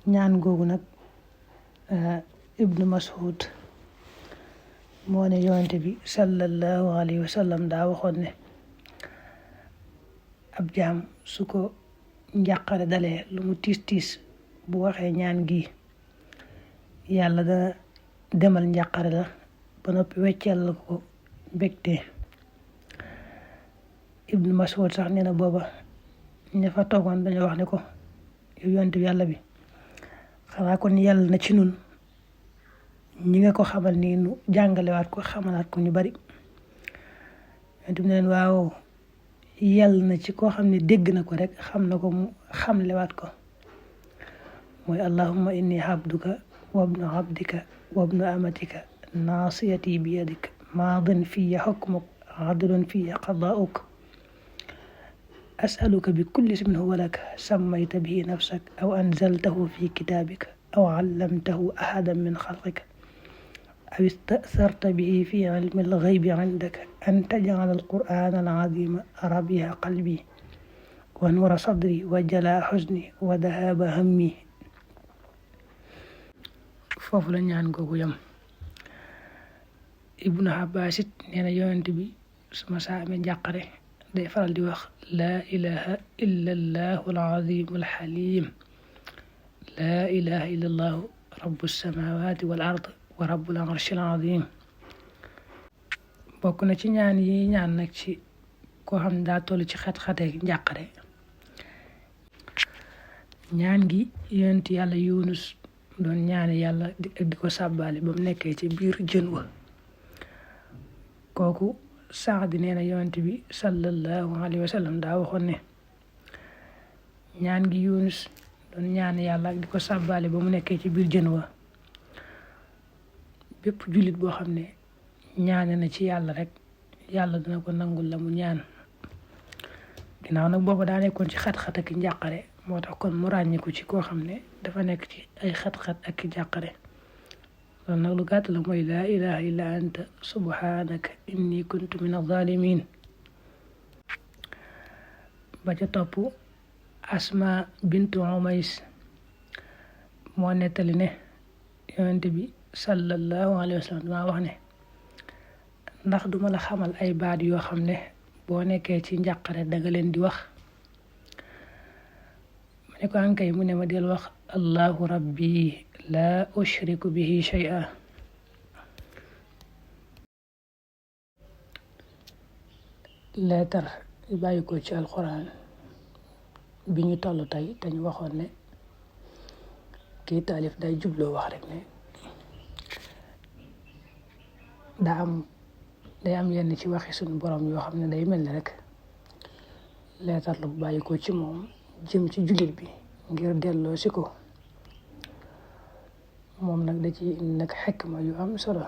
ñaan googu nag ibnu Mas'ud moo ne yonent bi sallallahu alayhi wa sallam daa waxoon ne ab jaam su ko njàqare dalee lu mu tiis tiis bu waxee ñaan gi yàlla dana demal njàqare la ba noppi wecceel la ko mbégte. ibnu Mas'ud sax nee na booba ña fa toogoon dañoo wax ne ko yow yonent bi yàlla bi xanaa kon yàlla na ci nun ñi nga ko xamal nii nu jàngalewaat ko xamalaat ko ñu bari. yonent bi ne leen waaw yàlla na ci koo xam ne dégg na ko rek xam na ko mu xamlewaat ko mooy allahumma inni abduka wabnu abdika wabnu amatika naasiyati bi yadik maadin fiya hukmuk adlun fiya qadaa'uk as'aluka bi kulli ismin huwa lak sammayta bihi nafsak aw anzaltahu fi kitabika aw allamtahu ahadan min khalqika aw ista'tharta bihi fi ilmi al-ghaybi 'indaka an taj'ala al-qur'ana al-'azima rabi'a qalbi wa nuura sadri wa jalaa huzni wa dhahaba hammi. foofu la ñaan googu yam. Ibnu Abbas nee na yonent bi su ma saa amee njàqare day faral di wax laa ilaha illa allahu al-azimu al-halim laa ilaha illa allahu rabbu samawati wal ard wa rabbul arshil azim. bokk na ci ñaan yi ñaan nag ci koo xam ne daa toll ci xat-xate njàqare ñaan gi yonent yàlla Yunus doon ñaane yàlla di ko sàbbaale ba mu nekkee ci biir jën wa. kooku Saad nee na yonent bi sallallahu alayhi wa sallam daa waxoon ne ñaan gi Yunus doon ñaane yàlla di ko sàbbaale ba mu nekkee ci biir jën wa bépp jullit boo xam ne ñaane na ci yàlla rek yàlla dina ko nangul la mu ñaan. ginnaaw nag booba daa nekkoon ci xat-xat ak njàqare moo tax kon mu ràññiku ci koo xam ne dafa nekk ci ay xat-xat ak njàqare. loolu nag lu gàtt la mooy laa ilaha illa anta subhanaka inni kuntu min az-zalimin. ba ca topp Asma bintu Umays moo nettali ne yonent bi sallallahu alayhi wa sallam dama wax ne ndax duma la xamal ay baat yoo xam ne boo nekkee ci njàqare danga leen di wax. ma ne ko ankay mu ne ma del wax allahu rabbi laa ushriku bihi shay'a. leetar yu bàyyi ko ci alquran bi ñu toll tey te ñu waxoon ne kii taalif day jubloo wax rek ne day am yenn ci waxi suñu borom yoo xam ne day mel ni rek leetar lu bàyyi ko ci moom jëm ci jullit bi ngir delloo si ko. moom nag da ci indi nag xikma yu am solo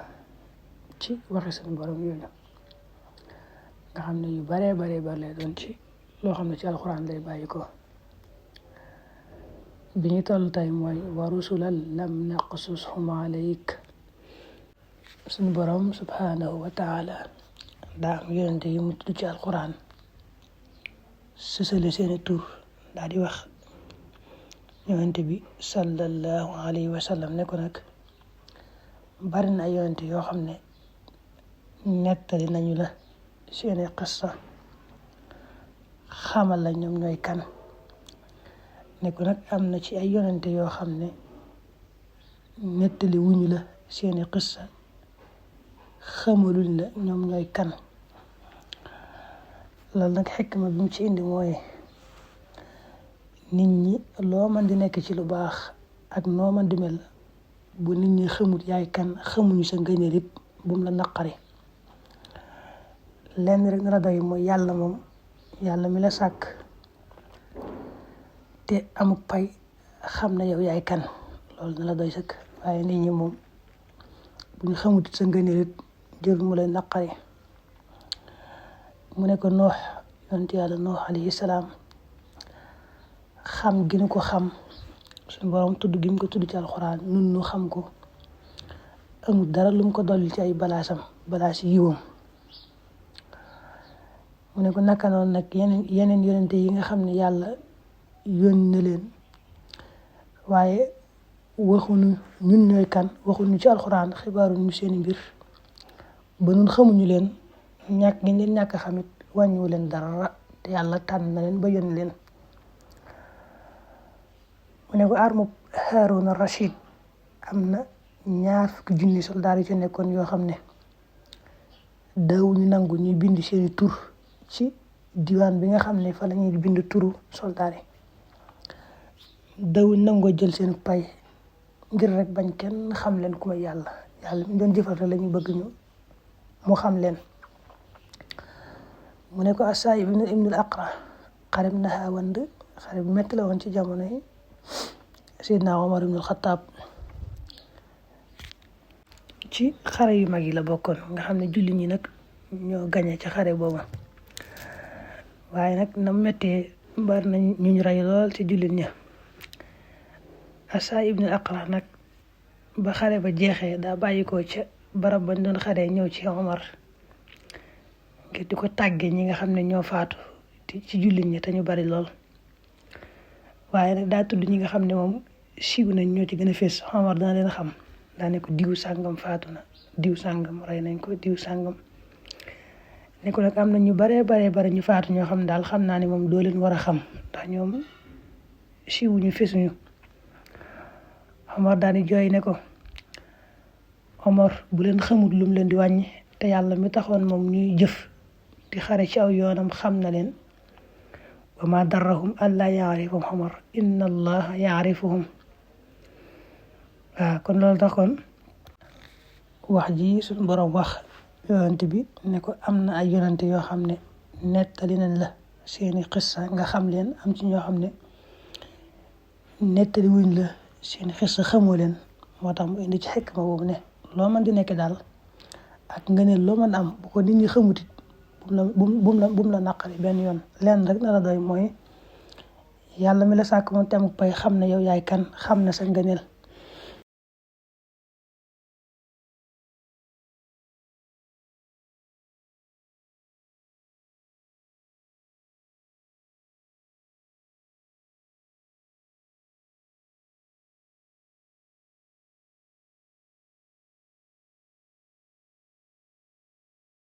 ci waxi suñu borom yooyu nga xam ne yu baree bari lay doon ci loo xam ne ci alxuraan lay bàyyi ko. bi ñu toll tey mooy wa rusulan lam naqsushum alayk. suñu borom subhanahu wa taala daa am yonente yi mu tudd ci alxuraan sësale seeni tur daa di wax yonent bi sallallahu alayhi wa sallam ne ko nag bari na ay yonent yoo xam ne nettali nañu la seeni qissa xamal la ñoom ñooy kan. ne ko nag am na ci ay yonent yoo xam ne nettali wuñu la seeni qissa xamaluñ la ñoom ñooy kan. loolu nag xikma bi mu ci indi mooy nit ñi loo man di nekk ci lu baax ak noo man di mel bu nit ñi xamut yaay kan xamuñu sa ngëneel it bu mu la naqari. lenn rek na la doy mooy yàlla moom yàlla mi la sàkk te amuk pay xam na yow yaay kan loolu na la doy sëkk. waaye nit ñi moom bu ñu xamut sa ngëneel it jël mu lay naqari. mu ne ko Nuux yonent yàlla Nuux alayhi salaam xam gi nu ko xam suñu borom tudd gi mu ko tudd ci alxuraan nun nu xam ko amul dara lu mu ko dolli ci ay balaas yiwam. mu ne ko naka noonu nag yeneen yonente yi nga xam ne yàlla yónni na leen waaye waxuñu ñun ñooy kan waxuñu ci alxuraan xibaaruñu seeni mbir ba ñun xamuñu leen ñàkk gi leen ñàkk xamit wàññiwu leen dara te yàlla tànn na leen ba yónni leen. mu ne ko armée Haaruna Rashid am na 20,000 soldaar yu ci nekkoon yoo xam ne daawuñu nangu ñuy bind seeni tur ci diwaan bi nga xam ne fa la ñuy bind turu soldaar yi daawuñu nangoo jël seen pay ngir rek bañ kenn xam leen ku may yàlla mi doon jëfal la ñu bëgg mu xam leen. mu ne ko Asaayib ibnul Aqra xareb Nahaawand xare bu metti la woon ci jamono yi Seydina Omar ibnul Xataab ci xare yu mag yi la bokkoon nga xam ne julli ñi nag ñoo gañe ci xare boobu waaye nag na mettee bari na ñu rey lool ci jullit ña. Asaayib ibnul Aqra nag ba xare ba jeexee daa bàyyi ko ca barab bañ doon xare ñëw ci Omar ngir di ko tàggee ñi nga xam ne ñoo faatu ci jullit ñi te ñu bari lool waaye nag daa tudd ñi nga xam ne moom siiw nañ ñoo ci gën a fees Omar dana leen xam daa ne ko diw sàngam faatu na diw sàngam rey nañ ko diw sàngam ne ko nag am na ñu bari ñu faatu ñoo xam ne daal xam naa ne moom doo leen war a xam ndax ñoom siiwuñu fesuñu. Omar daal di jooy ne ko Omar bu leen xamut lum leen di wàññi te yàlla mi taxoon moom ñuy jëf di xare ci aw yoonam xam na leen wa ma darrahum allaa yaarifahum Omar inna allaha yaarifuhum. waaw kon loolu taxoon wax ji suñu borom wax yonent bi ne ko am na ay yonent yoo xam ne nettali nañ la seeni xissa nga xam leen am ci ñoo xam ne nettali wuñ la seeni xissa xamoo leen moo tax mu indi ci xikma boobu ne loo mën di nekk daal ak nga ne loo mën am bu ko nit ñi xamutit bum la naqari benn yoon lenn rek na la doy mooy yàlla mi la sàkk moom te amuk pay xam na yow yaay kan xam na sa ngëneel